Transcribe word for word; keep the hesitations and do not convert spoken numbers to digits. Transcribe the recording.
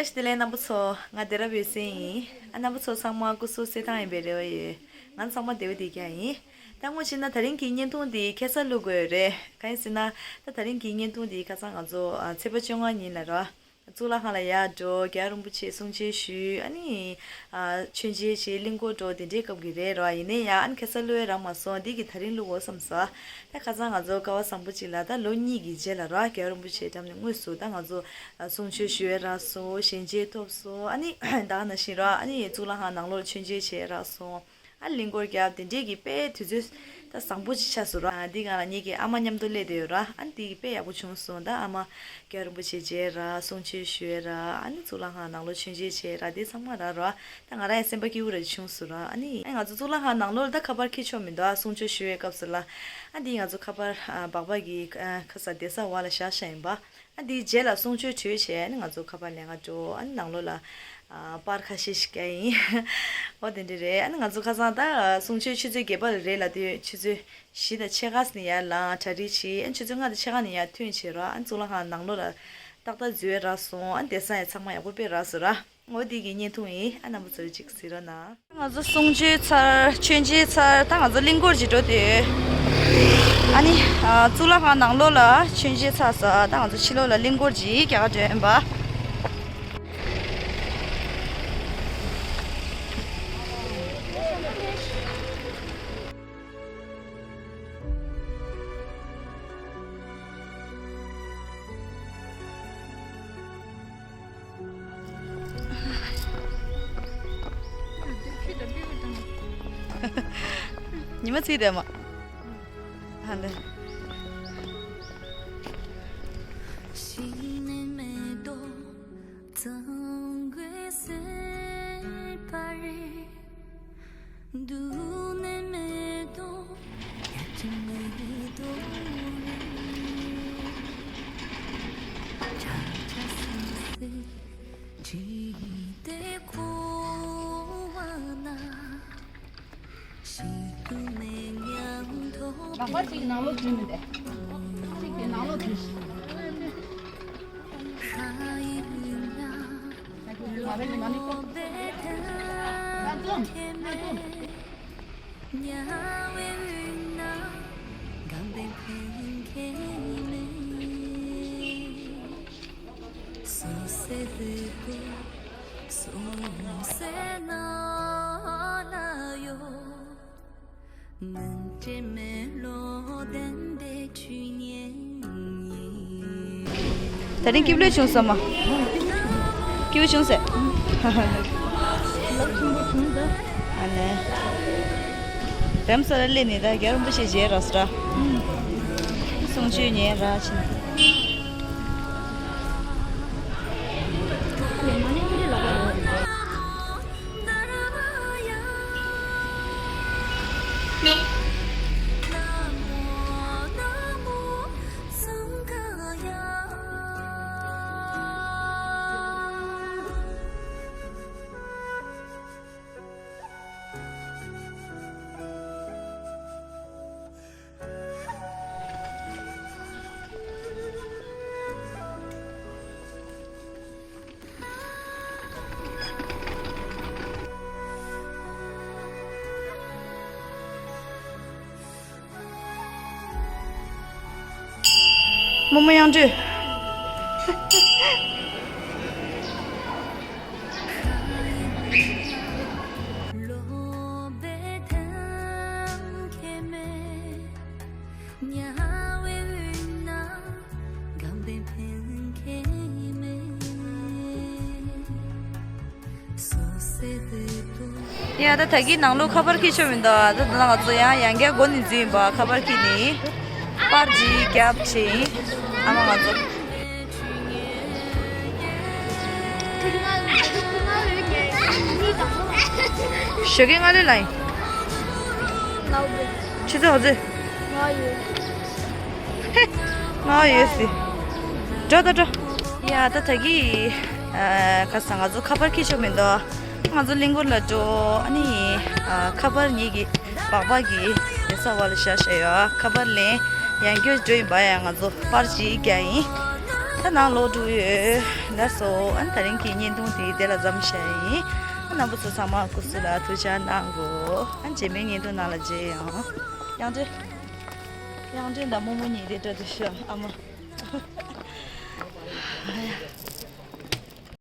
བཀྲ་ཤིས་བདེ་ལེགས་རྣམ་པ་ཚོ། ང་བདེ་རབ་ཡོད་སེམས་ཡིན། ཨ། རྣམ་པ་ཚོ་ཚང་མ་སྐུ་གཟུགས་གསལ་ཐང་ཡིན་པའི་རེ་བ་ཡོད། ང་ཚང་མ་བདེ་པོ་བསྡད་ཀྱི་ཡིན། ད་དངོས་གཞི་ན་ད་རིང་གི་བརྙན་ཐུང་འདི་ཁ་སང་བླུག་དགོས་རེད། གང་ཡིན་ཟེར་ན། ད་ད་རིང་གི་བརྙན་ཐུང་འདི་ཁ་སང་ང་ཚོ། ཨ། ཚེས་པ་བཅོ་ལྔ་ཉིན་ལ་ར། གཙུག་ལག་ཁང་ལ་ཡར་འགྲོ། རྒྱལ་བ་རིན་པོ་ཆེ་གསུང་ཆོས་ཞུས། ཨ་ནི། ཨ། མཆོད་མཇལ་བྱས། གླིང་སྐོར་འགྲོ། དེ་འདྲའི་སྐབས་ཀྱི་རེད་ར། ཡིན་ནའི་ཡང་ཨ་ནི་ཁ་སང་བླུག་ཡས་རག་མ་སོང་། འདི་གི་ད་རིང་བླུག་དགོས་བསམ་སོང་། ད་ཁ་སང་ང་ཚོ་སྐལ་བ་བཟང་པོ་ཅིག་ལ་ད་ལོ་གཉིས་ཀྱི་རྗེས་ལ་ར། རྒྱལ་བ་རིན་པོ་ཆེའི་འགྲམ་ནས་དངོས་སུ་ད་ང་ཚོ། ཨ། གསུང་ཆོས་ཞུ་ཡས་རག་སོང་། ཞལ་མཇལ་ཐོབ་སོང་། ཨ་ནི་ད་ག་ནང་བཞིན་ར། ཨ་ནི་གཙུག་ལག་ཁང་ནང་ལོགས་ལ་མཆོད་མཇལ་བྱས་རག་སོང་། ཨ། གླིང་སྐོར་རྒྱབ། དེ་འདྲས་ཀྱི་དཔེ་དུས་ཚོད་ད་བཟང་པོ་ཅིག་ཆགས་སོང་ར། ཨ། འདི་སྒང་ལ་ངེད་ཀྱི་ཨ་མ་མཉམ་དུ་སླེབས་བསྡད་ཡོད་ར། ཨ། འདི་དཔེ་ཡག་པོ་བྱུང་སོང་། ད་ཨ་མ་རྒྱལ་བ་རིན་པོ་ཆེ་མཇལ་ར། གསུང་ཆོས་ཞུ་ཡས་ར། ཨ་ནི་གཙུག་ལག་ཁང་ནང་ལོགས་མཆོད་མཇལ་བྱས་ར། དེ་ཚང་མ་རག་ར། ད་ང་རང་ཡང་སེམས་པ་སྐྱིད་པོ་ར་བྱུང་སོང་ར། ཨ་ནི། ཨ། ང་ཚོ་གཙུག་ལག་ཁང་ནང་ལོགས་ལ་ད་ཁ་པར་འཁྱེར་ཆོག་མི་འདུག། ཨ། གསུང་ཆོས་ཞུ་བའི་སྐབས་སུ་ལ། ཨ། འདི་ང་ཚོ་ཁ་པར། ཨ། སྦག་སྦག་གི། ཨ། ཁ་ས་བསྡད་ས་བ་ལ་བཞག་བཞག་ཡིན་པ། ཨ། འདིའི་རྗེས་ལ་གསུང་ཆོས་གྲོལ་བྱས་ནས་ང་ཚོ་ཁ་པར་ལེན་ག་འགྲོ། ཨ་ནི་ནང་ལོགས་ལ། ཨ། པར་ཁ་ཤས་ཤིག་རྒྱག་ཡིན། འོ་དེ་འདྲ་རེད། ཨ་ནི་ང་ཚོ་ཁ་སང་ད་གསུང་ཆོས་ཆུ་ཚོད་བརྒྱད་པ་ལ་རེད་ལབ་དུས། ཆུ་ཚོད་བཞི་དང་ཕྱེད་ཀ་ཙམ་ནས་ཡར་ལངས། གྲ་སྒྲིག་བྱས། ཨ་ནི་ཆུ་ཚོད་ལྔ་དང་ཕྱེད་ཀ་ནས་ཡར་ཐོན་བྱས་ར། ཨ་ནི་གཙུག་ལག་ཁང་ནང་ལོགས་ལ་ཏག་ཏག་འཛུལ་རག་སོང་། ཨ་ནི་བསྡད་ས་ཡང་ཚང་མ་ཡག་པོ་དཔེ་རག་སོང་ར། འོ་འདི་གི་བརྙན་ཐུང་ཡིན། ཨ། རྣམ་པ་ཚོ་གཅིག་གཟིགས་རོགས་གནང་། ང་ཚོ་གསུང་ཆོས་ཚར། མཆོད་མཇལ་ཚར། ད་ང་ཚོ་གླིང་སྐོར་ཅིག་འགྲོ་དུས། ཨ་ནི། ཨ། གཙུག་ལག་ཁང་ནང་ལོགས་ལ་མཆོད་མཇལ་ཚར་སོང་། ད་ང་ཚོ་ཕྱི་ལོགས་ལ་གླིང་སྐོར་ཅིག་རྒྱག་ག་འགྲོ་ཡིན་པ། ཉི་མ་ཚིག་དེ་མ། ཧ་ལས། ལག་པ་གཅིག་ནང་ལོགས་འཛུལ་མི་འདུག། གཅིག་དེ་ནང་ལོགས་འཛུལ། ད་རིང་སྐྱིད་པོ་བྱུང་སོང་མ། སྐྱིད་པོ་བྱུང་ཟེར། ཨ་ནེ། རེམ་ས་ལ་སླེབས་ནས་ད་རྒྱལ་བ་རིན་པོ་ཆེ་མཇལ་རག་སོང་ར། གསུང་ཆོས་ཉན་རག་ཕྱིན། རྨོ་མོ་དབྱངས་སྒྲོན། ཡ། ད་ད་གིན་ནང་ལོགས་ཁ་པར་འཁྱེར་ཆོག་མི་འདུག། ད་ད་ང་ཚོ་ཡང་ཡང་བསྐྱར་སྒོ་ནས་འཛུལ་ཡིན་པ། ཁ་པར་འཁྱེར་ནས་པར་ཅིག་རྒྱབ་བྱས་ཡིན། ཨ་མ་ང་ཚོ། ཞོགས་ཀས་སྔ་ལོས་ལ་ཡིན། ཆུ་ཚོད་ཧོ་ཚོད། ང་ཡོད་སྲིད། འགྲོ་ད་འགྲོ། ཡ། ད་ད་གི། ཨ། ཁ་སང་ང་ཚོ་ཁ་པར་འཁྱེར་ཆོག་མི་འདུག། ང་ཚོ་གླིང་སྐོར་ལ་འགྲོ། ཨ་ནི། ཨ། ཁ་པར་ངེད་ཀྱི་སྦག་སྦག་གི་རེ་ས་བ་ལ་བཞག་བཞག་ཡོད། ཁ་པར་ལེན། ཡང་བསྐྱར་འགྲོ་ཡིན་པ། ཡང་ང་ཚོ་པར་ཅིག་རྒྱག་ཡིན། ད་ནང་ལོག་འགྲོ་ཡོད། ལགས་སོ། ཨ་ནི་ད་རིང་གི་བརྙན་ཐུང་དེ་དེ་ལ་མཚམས་བཞག་ཡིན། ཨ་རྣམ་པ་ཚོ་ཚང་མ་སྐུ་གཟུགས་ལ་ཐུགས་ཅག་གནང་གོ། ཨ་རྗེས་མའི་བརྙན་ཐུང་ནང་ལ་མཇལ་ཡོང་། དབྱངས་ཅན། དབྱངས་ཅན་དང་རྨོ་མོ་གཉིས་དེ་འདྲ་དུ་ཤོག་ཨ་མ།